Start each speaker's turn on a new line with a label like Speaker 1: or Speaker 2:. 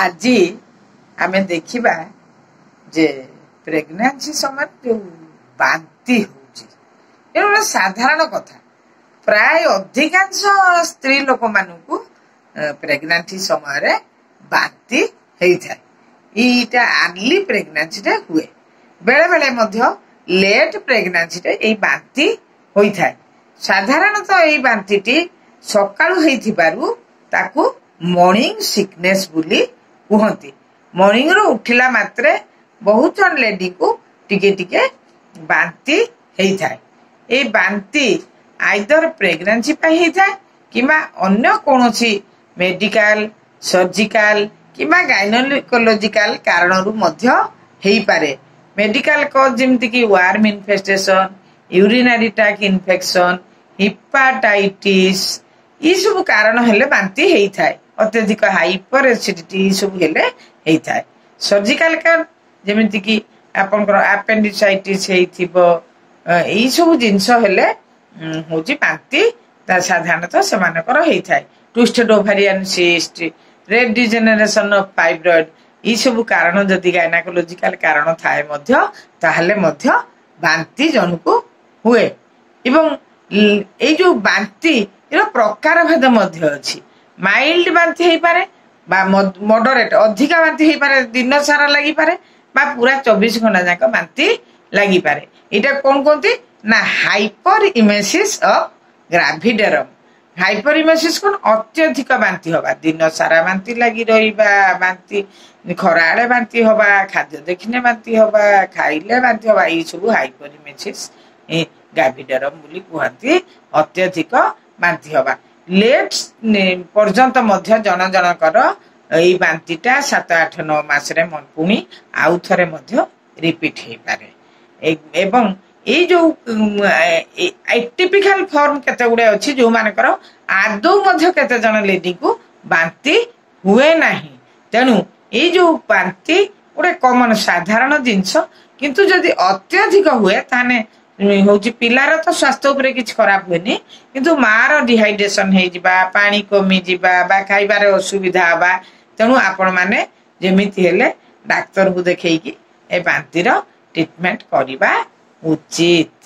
Speaker 1: ଆଜି ଆମେ ଦେଖିବା ଯେ ପ୍ରେଗନାନ୍ସି ସମୟରେ ଯୋଉ ବାନ୍ତି ହଉଛି, ଏ ଗୋଟେ ସାଧାରଣ କଥା। ପ୍ରାୟ ଅଧିକାଂଶ ସ୍ତ୍ରୀ ଲୋକମାନଙ୍କୁ ପ୍ରେଗନାନ୍ସି ସମୟରେ ବାନ୍ତି ହେଇଥାଏ। ଏଇଟା ଆର୍ଲି ପ୍ରେଗନାନ୍ସିରେ ହୁଏ, ବେଳେ ବେଳେ ମଧ୍ୟ ଲେଟ୍ ପ୍ରେଗନାନ୍ସିରେ ଏଇ ବାନ୍ତି ହୋଇଥାଏ। ସାଧାରଣତଃ ଏଇ ବାନ୍ତିଟି ସକାଳୁ ହେଇଥିବାରୁ ତାକୁ ମର୍ଣ୍ଣିଂ ସିକନେସ୍ ବୋଲି କୁହନ୍ତି। ମର୍ଣ୍ଣିଂରୁ ଉଠିଲା ମାତ୍ରେ ବହୁତ ଜଣ ଲେଡିଙ୍କୁ ଟିକେ ଟିକେ ବାନ୍ତି ହେଇଥାଏ। ଏଇ ବାନ୍ତି ଆଇଦର ପ୍ରେଗନାନ୍ସି ପାଇଁ ହେଇଥାଏ କିମ୍ବା ଅନ୍ୟ କୌଣସି ମେଡିକାଲ, ସର୍ଜିକାଲ କିମ୍ବା ଗାଇନୋକୋଲୋଜିକାଲ କାରଣରୁ ମଧ୍ୟ ହେଇପାରେ। ମେଡିକାଲ କଜ୍ ଯେମିତିକି worm infestation, urinary tract infection, hepatitis, ଏଇସବୁ କାରଣ ହେଲେ ବାନ୍ତି ହେଇଥାଏ। ଅତ୍ୟଧିକ ହାଇପର ଏସିଡିଟି ଏସବୁ ହେଲେ ହେଇଥାଏ। ସର୍ଜିକାଲ କାରଣ ଯେମିତିକି ଆପଣଙ୍କର ଆପେଣ୍ଡିସାଇଟିସ୍ ହେଇଥିବ, ଏଇସବୁ ଜିନିଷ ହେଲେ ହଉଛି ବାନ୍ତି ତା ସାଧାରଣତଃ ସେମାନଙ୍କର ହେଇଥାଏ। Twisted ovarian cyst, red degeneration of fibroid, ଏଇସବୁ କାରଣ ଯଦି ଗାଇନାକୋଲୋଜିକାଲ କାରଣ ଥାଏ ମଧ୍ୟ, ତାହେଲେ ମଧ୍ୟ ବାନ୍ତି ଜଣକୁ ହୁଏ। ଏବଂ ଏଇ ଯୋଉ ବାନ୍ତିର ପ୍ରକାର ଭେଦ ମଧ୍ୟ ଅଛି। ମାଇଲ୍ଡ ବାନ୍ତି ହେଇପାରେ ବା ମଡରେଟ ଅଧିକା ବାନ୍ତି ହେଇପାରେ, ଦିନ ସାରା ଲାଗିପାରେ ବା ପୁରା 24 ଘଣ୍ଟା ଯାକ ବାନ୍ତି ଲାଗିପାରେ। ଏଇଟା କଣ କୁହନ୍ତି ନା ହାଇପର ଇମେସିସ୍ ଅଫ ଗ୍ରାଭିଡେରମ୍। ହାଇପର ଇମେସିସ୍ କଣ? ଅତ୍ୟଧିକ ବାନ୍ତି ହବା, ଦିନ ସାରା ବାନ୍ତି ଲାଗି ରହିବା, ବାନ୍ତି ଖରାବେଳେ ବାନ୍ତି ହବା, ଖାଦ୍ୟ ଦେଖିଲେ ବାନ୍ତି ହବା, ଖାଇଲେ ବାନ୍ତି ହବା, ଏଇ ସବୁ ହାଇପର ଇମେସିସ୍ ଗ୍ରାଭିଡେରମ୍ ବୋଲି କୁହନ୍ତି। ଅତ୍ୟଧିକ ବାନ୍ତି ହବା ଲେଟ୍ ପର୍ଯ୍ୟନ୍ତ ମଧ୍ୟ ଜଣ ଜଣଙ୍କର ଏଇ ବାନ୍ତିଟା 7 8 9 ମାସରେ ପୁଣି ଆଉ ଥରେ ମଧ୍ୟ ରିପିଟ ହେଇପାରେ। ଏବଂ ଏଇ ଯୋଉ ଏଟିପିକାଲ ଫର୍ମ କେତେ ଗୁଡେ ଅଛି, ଯୋଉମାନଙ୍କର ଆଦୌ ମଧ୍ୟ କେତେ ଜଣ ଲେଡିଙ୍କୁ ବାନ୍ତି ହୁଏ ନାହିଁ। ତେଣୁ ଏଇ ଯୋଉ ବାନ୍ତି ଗୋଟେ କମନ ସାଧାରଣ ଜିନିଷ, କିନ୍ତୁ ଯଦି ଅତ୍ୟଧିକ ହୁଏ ତାହେଲେ ହଉଛି ପିଲାର ତ ସ୍ୱାସ୍ଥ୍ୟ ଉପରେ କିଛି ଖରାପ ହୁଏନି, କିନ୍ତୁ ମାର ଡିହାଇଡ୍ରେସନ ହେଇଯିବା, ପାଣି କମିଯିବା ବା ଖାଇବାରେ ଅସୁବିଧା ହବା। ତେଣୁ ଆପଣମାନେ ଯେମିତି ହେଲେ ଡାକ୍ତରଙ୍କୁ ଦେଖେଇକି ଏ ବାନ୍ତିର ଟ୍ରିଟମେଣ୍ଟ କରିବା ଉଚିତ।